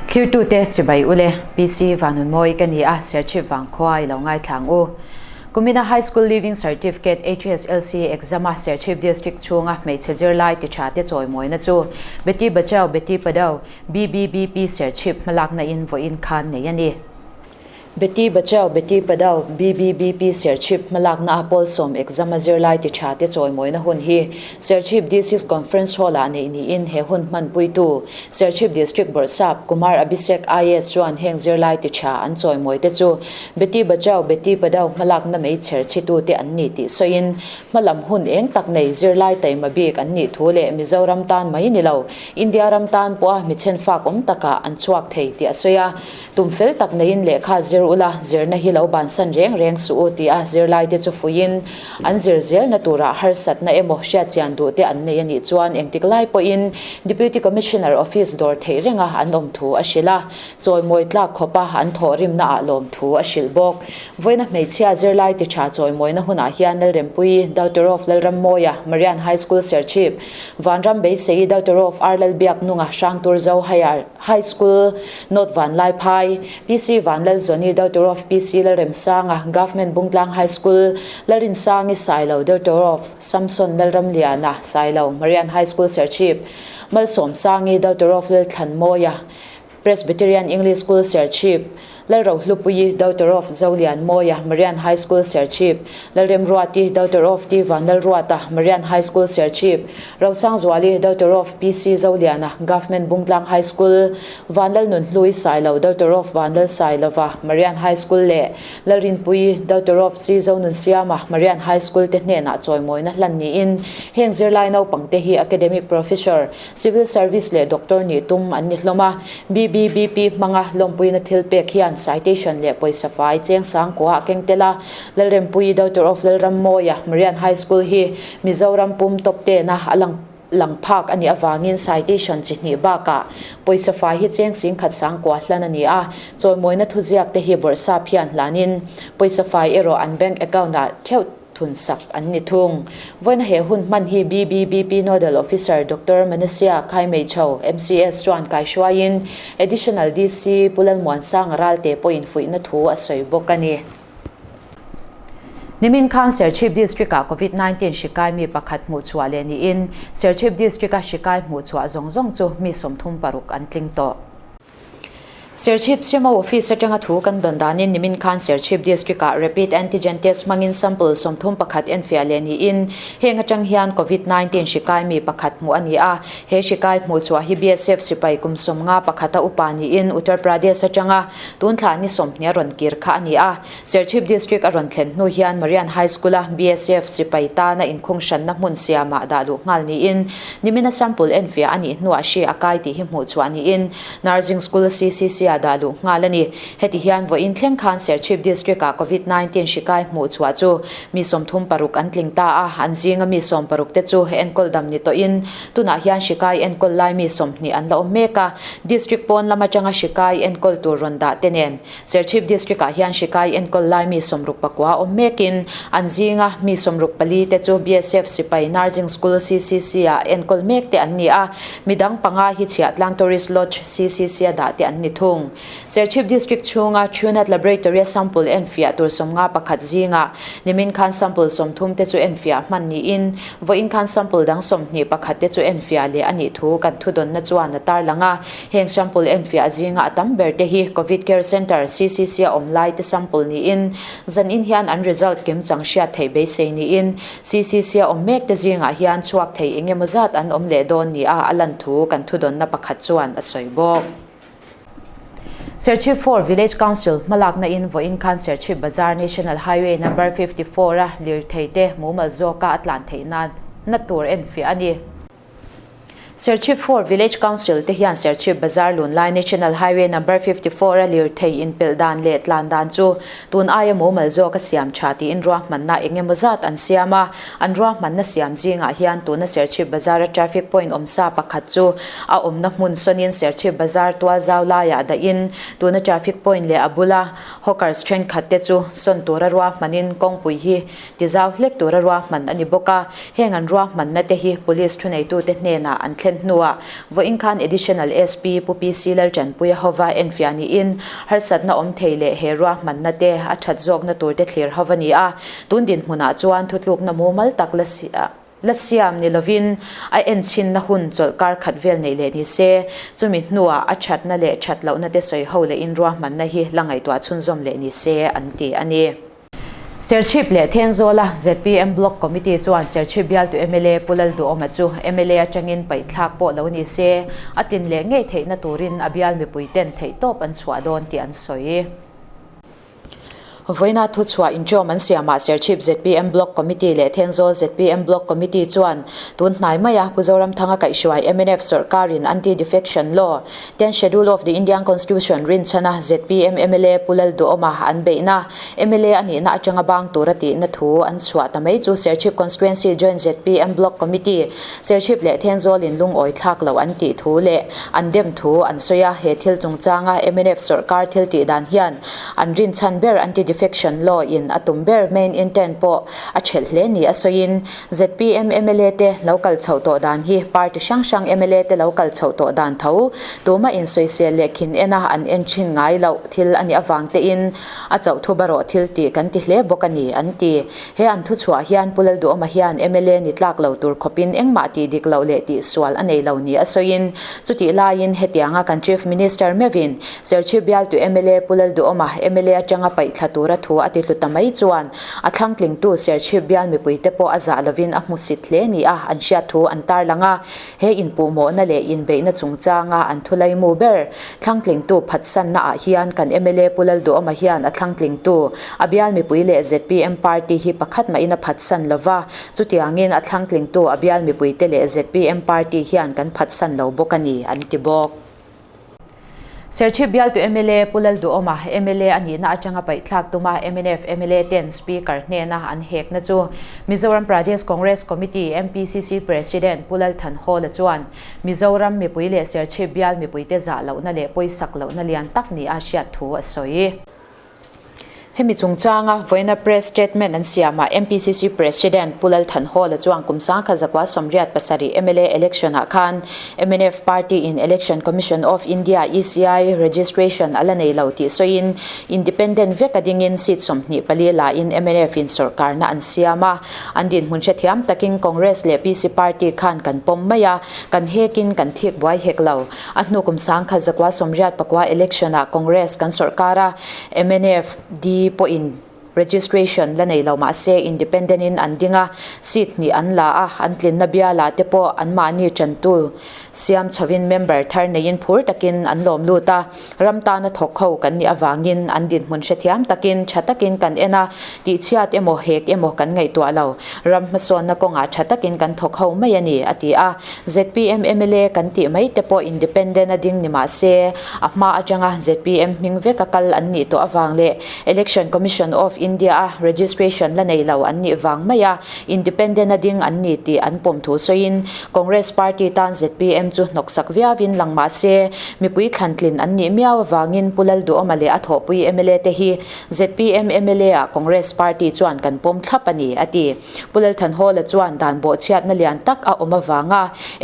Thlirtute chibai ule, PC Vanunmawi ka ni a, Serchhip Vangkhua i lo ngaithlang u. Kumina High School Leaving Certificate, HSLC, exam-a Serchhip District chhunga hmeichhe zirlai ti tha te chawimawina chu Beti Bachao Beti Padhao, BBBP, Serchhip hmalakna in vawiin khan nei a ni. Beti Bachao Beti Padhao, BBBP, Serchhip hmalakna a Pawlsawm exam-a zirlai ti tha te chawimawina hun hi Serchhip District Conference Hall-ah neih niin he hun hmanpuitu Serchhip District Bawrhsap Kumar Abhishek IAS chuan heng zirlai ti tha an chawimawi te chu Beti Bachao Beti Padhao hmalakna mei chher chhitute an ni tih sawiin hmalam hun eng tak nei zirlai taima bik an nih thu leh Mizoram tan mai ni lo India ram tan pawha mi chhenfak awm takah an chhuak thei tih a sawi a. Tum fel tak neiin lehkha zir ula, zirna hi lo bansan reng reng suh u tia zirlaite chu fuiin an zir zelna turah harsatna emaw hriatchian duh te an nei a nih chuan engtik lai pawhin Deputy Commissioner Office dawr theih renga an awm thu a hrilh a, chawimawi tlak khawpa an thawhrimna ah lawm thu a hrilh bawk. Vawiina hmeichhia zirlai ti tha chawimawina hunah hian Lalrempuii, Daughter of Lalrammawia, Marian High School Serchhip, Vanram Beisei, Daughter of R Lalbiaknunga, Hrangturzo Higher High School, North Vanlaiphai, PC Vanlalzawni, Daughter of PC Lalremsanga, Government Bungtlang High School, Lalrinsangi Sailo, Daughter of Samson Lalramliana Sailo, Marian High School Serchhip, Malsawmsangi, Daughter of Lalthlanmawia, Presbyterian English School Serchhip, Lalrohlupuii, Daughter of Zolianmawia, Marian High School Serchhip, Lalremruati, Daughter of T Vanlalruata, Marian High School Serchhip, Rosangzuali, Daughter of PC Zoliana, Government Bungtlang High School, Vanlalnunhlui Sailo, Daughter of Vanlalsailova, Marian High School leh Lalrinpuii, Daughter of C Zonunsiama, Marian High School te hnenah chawimawina hlan niin heng zirlai naupangte hi Academic Professor Civil Service leh Doctor nih tum an ni hlawm a, BBBP hmanga lawmpuina thil pek hian citation leh pawisa fai cheng sang kuah a keng tel a. Lalrempuii Daughter of Lalrammawia Marian High School hi Mizoram pum top tena a lang lang phak a nih avangin citation chi hnih bakah pawisa fai hi cheng singkhat sang kuah hlan a ni a, chawimawina thuziak te hi bawrhsap hian hlanin pawisa fai erawh an bank account ah theuh thun sak an ni thung. Vawiina he hun hman hi BBBP Nodal Officer Doctor Manasia Khaimeichho, MCS chuan kaihruaiin Additional DC Pu Lalmuansanga Ralte pawhin fuihna thu a sawi bawk a ni. Nimin khan Serchhip District-ah Covid 19 hri kai mi pakhat hmuhchhuah leh niin Serchhip District-a hri kai hmuhchhuah zawng zawng chu mi 36 an tling tawh. Serchhip CMO Office atanga thu kan dawn danin nimin khan Serchhip District-ah Rapid Antigen Test hmangin sample 31 enfiah leh niin heng atang hian Covid 19 hri kai mi pakhat hmuh a ni a. He hri kai hmuh chhuah hi BSF sipai kum 50 pakhata upa niin Uttar Pradesh atanga tun thla ni 20 a rawn kir kha a ni a. Serchhip District a rawn thlen hnu hian Marian High School-a BSF sipai tana inkhung hranna hmun siamah dah luh nghal niin nimina sample enfiah a nih hnuah hri a kai tih hi hmuh chhuah niin Nursing School CCC-ah dah luh nghal a ni. Heti hian vawiin thleng khan Serchhip District-ah Covid 19 hri kai hmuh chhuah chu mi 36 an tling ta a, an zinga mi 16 te chu enkawl dam ni tawhin tunah hian hri kai enkawl lai mi 20 an la awm mek a. District pawn lam atanga hri kai enkawl tur rawn dah te nen Serchhip District-ah hian hri kai enkawl lai mi 64 awm mekin an zinga mi 64 te chu BSF sipai Nursing School CCC-ah enkawl mek te an ni a, midang panga hi Chhiahtlang Tourist Lodge CCC-a dah te an ni thung. Serchhip District chhunga Truenat Laboratory-a sample enfiah tur 51 zingah nimin khan sample 30 te chu enfiah hman niin vawiin khan sample dang 21 te chu enfiah leh a nih thu kan thudawnna chuan a tarlang a. Heng sample enfiah zinga a tam ber te hi Covid Care Centre, CCC, a awm lai te sample niin zanin hian an result kim chang hriat theih beisei niin CCC a awm mek te zingah hian chhuak thei eng emaw zat an awm leh dawn nia a lan thu kan thudawnna pakhat chuan a sawi bawk. Serchhip 4 Village Council hmalakna in vawiin khan Serchhip Bazar National Highway Number 54 a lirthei te mumal zawka a tlan theih nan na tur enfiah a ni. Serchhip 4 Village Council te hian Serchhip Bazar lunlai National Highway Number 54 a lirthei inpelh dan leh tlan dan chu tun aia mumal zawk a siam tha tiin ruahmanna eng emaw zat an siam a. An ruahmanna siam zingah hian tuna Serchhip Bazar a traffic point awmsa pakhat chu a awmna hmun sawnin Serchhip Bazar tual zau laiah dahin tuna traffic point leh a bula hawkers thenkhat te chu sawn tura ruahmanin kawngpui hi Tizau hlek tura ruahman a ni bawk a, heng an ruahmanna te hi Police thuneitute hnenah an thlen. thlen hnuah vawiin khan Additional SP Pu PC Laltanpuia hova enfiah niin harsatna awm thei leh he ruahmanna te a that zawkna tur te thlir hova ni a, tun dinhmunah chuan thutlukna mumal tak la La siam ni lovin a enchhinna hun chawlh kar khat vel neih leh ni se, chumi hnuah a thatna leh that lohna te sawi ho lehin ruahmanna hi la ngaihtuah chhunzawm leh ni se an ti a ni. Serchhip leh Thenzawla zpm Block Committee chuan Serchhip bialtu mla Pu Lalduhawma chu mla atangin paihthlak pawh lo ni se, a tin leh ngei theihna turin a bial mipuiten theihtawp an chhuah dawn tih an sawi. Vawiina thuchhuah inṭawm an siamah Serchhip zpm Block Committee leh Thenzawl zpm Block Committee chuan tun hnai maia Pu Zoramthanga kaihhruai mnf sawrkarin Anti-Defection Law, Tenth Schedule of the Indian Constitution rinchhana zpm mla Pu Lalduhawma an beihna mla a nihna atanga bang tura tihna thu an chhuah ta mai chu Serchhip Constituency Joint zpm Block Committee Serchhip leh Thenzawl in lungawi thlak loh an tih thu leh an dem thu an sawi a, he thil chungchanga mnf sawrkar thil tih dan hian An rinchhan ber anti-defection law in a tum ber main intent pawh a thelh hle ni a sawiin zpm mla te lo kal chhoh tawh dan hi party hrang hrang mla te lo kal chhoh tawh dan tho tuma insawisel leh khin ena an en thin ngai loh thil a nih avang tein a chauh thu barawh thil tih kan ti hle bawk a ni an ti. He an thuchhuah hian Pu Lalduhawma hian mla ni tlak lo tur khawpin engmah tih dik loh leh tih sual a nei lo ni a sawiin chutih laiin hetianga kan Chief Minister meuhin Serchhip bialtu mla Pu Lalduhawma mla atanga paih thla tura thu a ti hlu ta mai chuan a thlangtlingtu Serchhip bial mipuite pawh a zah lovin a hmusit hle ni a an hriat thu an tarlang a. He inpuhmawhna leh inbeihna chungchanga an thulaimu ber thlangtlingtu phatsanna ah hian kan mla Pu Lalduhawma hian a thlangtlingtu a bial mipui leh zpm party hi pakhat mahin a phatsan lova, chutiangin a thlangtlingtu a bial mipuite leh zpm party hian kan phatsan lo bawk a ni, an ti bawk. Serchhip bialtu mla Pu Lalduhawma mla a nihna atanga paihthlak tuma mnf mla ten Speaker hnena an hekna chu Mizoram Pradesh Congress Committee, MPCC, President Pu Lalthanhawla chuan Mizoram mipui leh Serchhip bial mipuite zah lohna leh pawisak lohna lian tak nia hriat thu a sawi. Hemi chungchanga vawiina press statement an siamah MPCC President Pu Lalthanhawla chuan kum sangkhat zakua 87 mla election ah khan mnf party in Election Commission of India, ECI, registration a la nei lo tih sawiin independent vek a dingin seat 24 la in mnf in sawrkarna an siam a, an dinhmun hrethiam takin Congress leh PC party khan kan pawm mai a, kan hekin kan thik buai hek lo. A hnu kum sangkhat zakua 89 election ah Congress kan sawrkar a, Mnf, D pawhin registration la nei lo mah se independent in an ding a, seat hnih an la a, an tlinna bialah te pawh anmahni tantu siam chhovin member thar neiin phur takin an lawm lut a, ram tana thawk ho kan nih avangin an dinhmun hrethiam takin tha takin kan en a, tihchhiat emaw hek emaw kan ngaihtuah lo, ram hmasawnna kawngah tha takin kan thawk ho mai a ni, a ti a. Zpm mla kan tih mai te pawh independent a ding ni mah se, A hma atanga zpm hming veka kal an nih tawh avang leh Election Commission of India a registration la nei lo an nih vang maia independent a ding an ni tih an pawm thu sawiin Congress party tan zpm chu hnawksak viauin lang mah se mipui thlantlin an nih miau avangin Pu Lalduhawma leh a thawhpui mla te hi zpm mla ah Congress party chuan kan pawm thlap a ni a ti. Pu Lalthanhawla chuan dan bawhchhiatna lian tak a awm avanga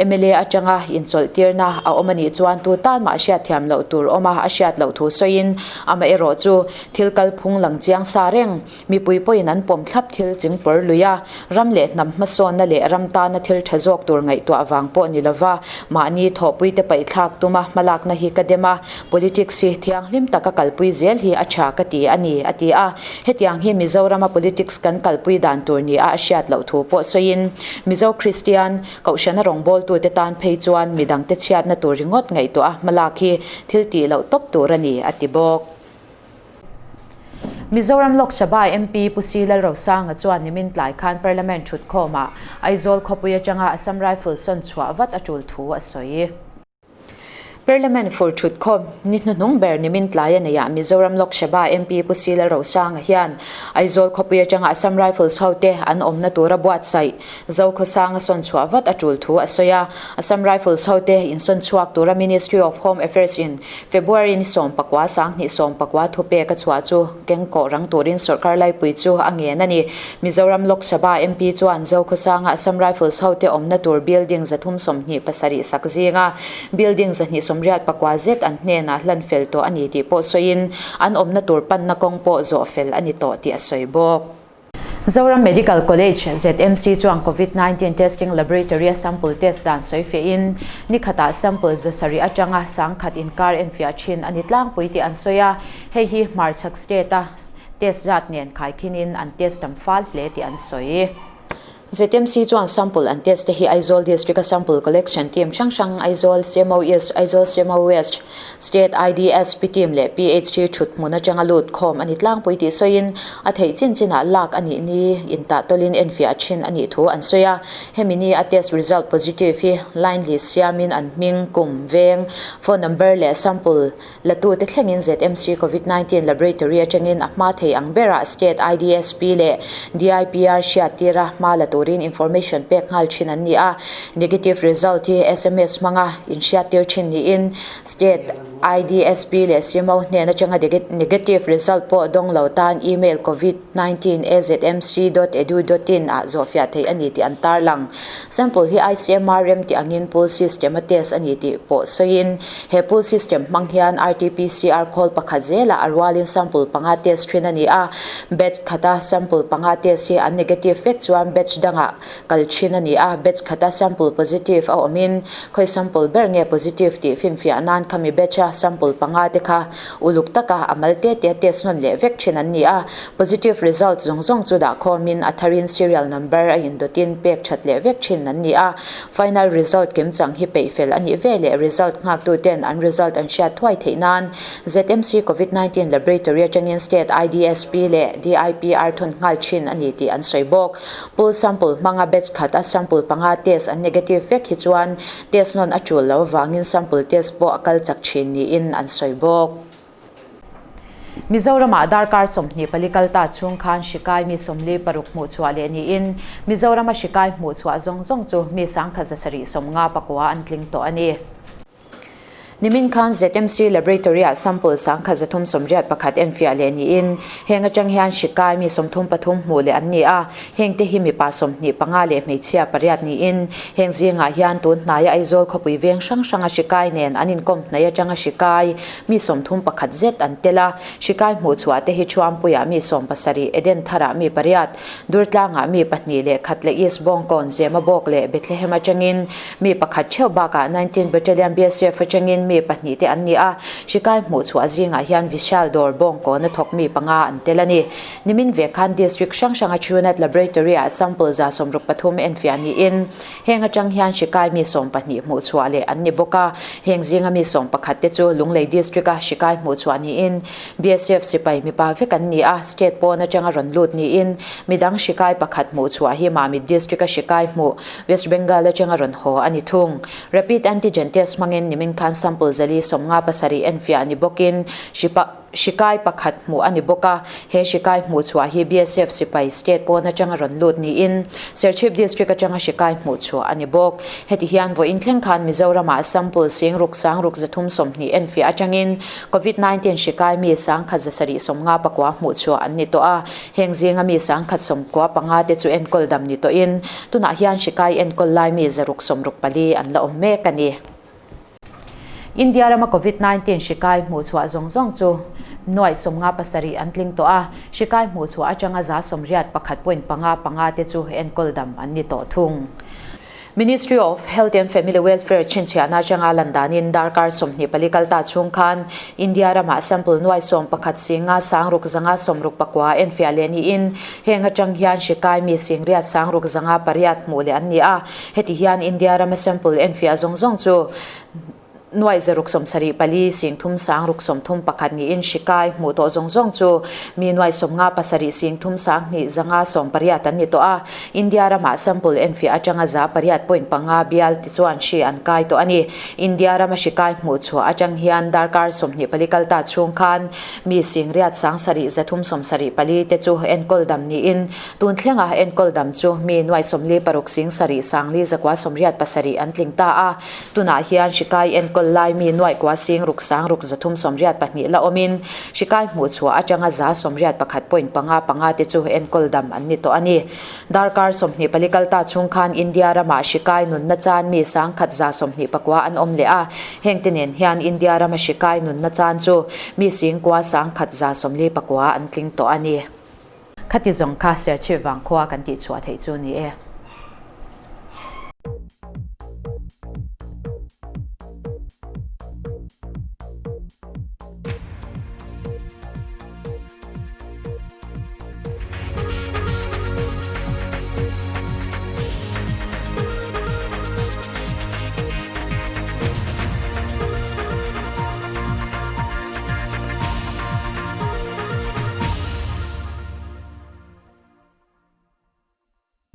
mla atanga inchawlhtirna a awm a nih chuan tu tan mah hriatthiam loh tur awma a hriat loh thu sawiin amaherawh chu thil kalphung lang chiang sa reng mipui pawhin an pawm thlap thil chingpawr lui a, ram leh hnam hmasawnna leh ram tana thil tha zawk tur ngaihtuah vang pawh ni lova mahni thawhpuite paihthlak tuma hmalakna hi ka dem a, politics hi thianghlim taka kalpui zel hi a tha ka ti a ni, a ti a. Hetiang hi Mizorama politics kan kalpui dan tur nia a hriat loh thu pawh sawiin, Mizo Kristian, Kohhrana rawngbawltute tan phei chuan midangte chhiatna tur ringawt ngaihtuah a hmalak hi thil tih loh tawp tur a ni, a ti bawk. Mizoram Lok Sabha MP Pu Si Lalrosanga chuan nimin tlai khan Parliament thutkhawmah Aizawl khawpui atanga Assam Rifle sawn chhuah vat a tul thu a sawi. Parliament fur thutkhawm ni hnuhnung ber nimin tlai a neiah Mizoram Lok Sabha MP Pu C Lalrosanga hian Aizawl khawpui atanga Assam Rifles hote an awmna tura buatsaih Zokhawsanga sawn chhuah vat a tul thu a sawi a. Assam Rifles hote insawn chhuak tura Ministry of Home Affairs in February ni 14 2019 thupek a chhuah chu kengkawh rang turin sawrkar laipui chu a ngen a ni. Mizoram Lok Sabha MP chuan Zokhawsanga Assam Rifles hote awmna tur building 327 sak zinga building 284 zet an hnenah hlan fel tawh a ni tih pawh sawiin an awmna tur panna kawng pawh zawh fel a ni tawh tih a sawi bawk. Zoram Medical College, ZMC, chuan Covid 19 Testing Laboratory a sample test dan sawi fiahin ni khatah sample 700 atanga 1000 inkar enfiah thin a ni tlangpui tih an sawi a, hei hi hmarchhak state a test zat nen khaikhinin an test tam fal hle tih an sawi. ZMC chuan sample an test te hi Aizawl District a sample collection team hrang hrang Aizawl CMO East, Aizawl CMO West, State IDSP team leh PHD thut hmun atanga lut khawm a ni tlangpui tih sawiin a theih chin chinah lak a nih ni intah tawlin enfiah thin a nih thu an sawi a. Hemi ni a test result positive hi line list siamin an hming, kum, veng, phone number leh sample Latute thlengin ZMC Covid 19 Laboratory atangin a hma thei ang berah State IDSP leh DIPR hriattira hma la turin information pek nghal thin an ni a. Negative result hi sms hmanga inhriattir thin niin State IDSP leh CMO hnen atanga negative result pawh dawng lo tan email covid 19 azmc dot edu dot in ah zawhfiah theih a ni tih an tarlang. Sample hi ICMR rem tih angin pool system a test a ni tih pawh sawiin He pool system hmang hian RT-PCR khawl pakhat zelah a rualin sample panga test thin a ni a, batch khata sample panga test hi an negative vek chuan batch dangah kal thin a ni a, batch khata sample positive a awmin khawi sample ber nge positive tih finfiah nan khami batch a sample panga te kha uluk taka a mal te te test nawn leh vek thin an ni a, positive result zawng zawng chu dah khawmin a tharin serial number a indawtin pek that leh vek thin an ni a. Final result kimchang hi peih fel a nih ve leh result nghaktu ten an result an hriat thuai theih nan ZMC Covid 19 Laboratory atangin State IDSP leh DIPR thawn nghal thin a ni tih an sawi bawk. Pool sample hmanga batch khat a sample panga test an negative vek hi chuan test nawn a tul lo vangin sample test pawh a kal chak thin niin an sawi bawk. Mizoramah darkar 24 kal ta chhung khan hri kai mi 46 hmuh chhuah leh niin Mizorama hri kai hmuh chhuah zawng zawng chu mi 1759 an tling tawh a ni. Nimin khan ZMC Laboratory-ah sample 1381 enfiah leh niin heng atang hian hri kai mi 33 hmuh leh an ni a, hengte hi mipa 25 leh hmeichhia pariat niin heng zingah hian tun hnaia Aizawl khawpui veng hrang hranga hri kai nen an inkawm hnaih atanga hri kai Mi 31 zet an tel a, hri kai hmuh chhuah te hi Thuampuiah mi 17, Eden Tharah mi pariat, Durtlangah mi pahnih leh khat leh East Bawngkawn, Zemabawk leh Bethlehem atangin mi pakhat theuh bakah 19 Battalion BSF atangin mi pahnih te an ni a, hri kai hmuh chhuah zingah hian Vishal Dawr Bawngkawn a thawk mi panga an tel a ni. Nimin ve khan District hrang hranga Truenat Laboratory-ah sample 63 enfiah niin, Heng atang hian hri kai mi 12 hmuh chhuah leh an ni bawk a, heng zinga mi 11 te chu Lunglei District a hri kai hmuh chhuah niin BSF sipai mipa vek an ni a, state pawn atanga rawn lut niin midang hri kai pakhat hmuh chhuah hi Mamit District a hri kai hmuh West Bengal atanga rawn haw a ni thung. Rapid Antigen Test hmangin nimin khan sample 457 enfiah ni bawkin hri Hri kai pakhat hmuh a ni bawk a, he hri kai hmuh chhuah hi BSF sipai state pawn atanga rawn lut niin Serchhip District atanga hri kai hmuh chhuah a ni bawk. Heti hian vawiin thleng khan Mizoramah sample 63,620 enfiah atangin Covid 19 hri kai mi 1,759 hmuh chhuah an ni tawh a, heng zinga mi 195 te chu enkawl dam ni tawhin tunah hian hri kai enkawl lai mi 664 an la awm mek a ni. India rama Covid 19 hri kai hmuh chhuah zawng zawng chu nuaih 57 an tling tawh a, hri kai hmuh chhuah atanga 81.55 te chu enkawl dam an ni tawh thung. Ministry of Health and Family Welfare chhinchhiahna atanga lan danin darkar 24 kal ta chhung khan India ramah sample nuaih 11 singa sangruk zanga sawmruk pakua enfiah leh niin heng atang hian hri kai mi singriat sangruk zanga pariat hmuh leh an ni a. Heti hian India rama sample enfiah zawng zawng chu. Nuaih zaruk 74 singthum sangruk 31 niin hri kai hmuh tawh zawng zawng chu mi nuaih 57 singthum 20 518 an ni tawh a. India ramah sample enfiah atanga 8.5 bial ti chuan hri an kai tawh a ni. India rama hri kai hmuh chhuah atang hian darkar 24 kalta chhung khan mi singriat 7 374 te chu enkawl dam niin tun thlenga enkawl dam chu mi nuaih 46 7 4 987 an tling ta a. Tunah hian hrikai enkawl lai mi nuaih kua sing ruk sang ruk 382 la awmin hrikai hmuh chhuah atanga 81.55 te chu enkawl dam an ni tawh a ni. Darkar 24 kalta chhung khan India ramah hrikai nunna chan mi 1,129 an awm leh a, hengte nen hian India rama hrikai nunna chan chu mi singkua 1,149 an tling tawh a ni. Khati zawng kha Serchhip Vangkhua kan tihchhuah theih chu ni e.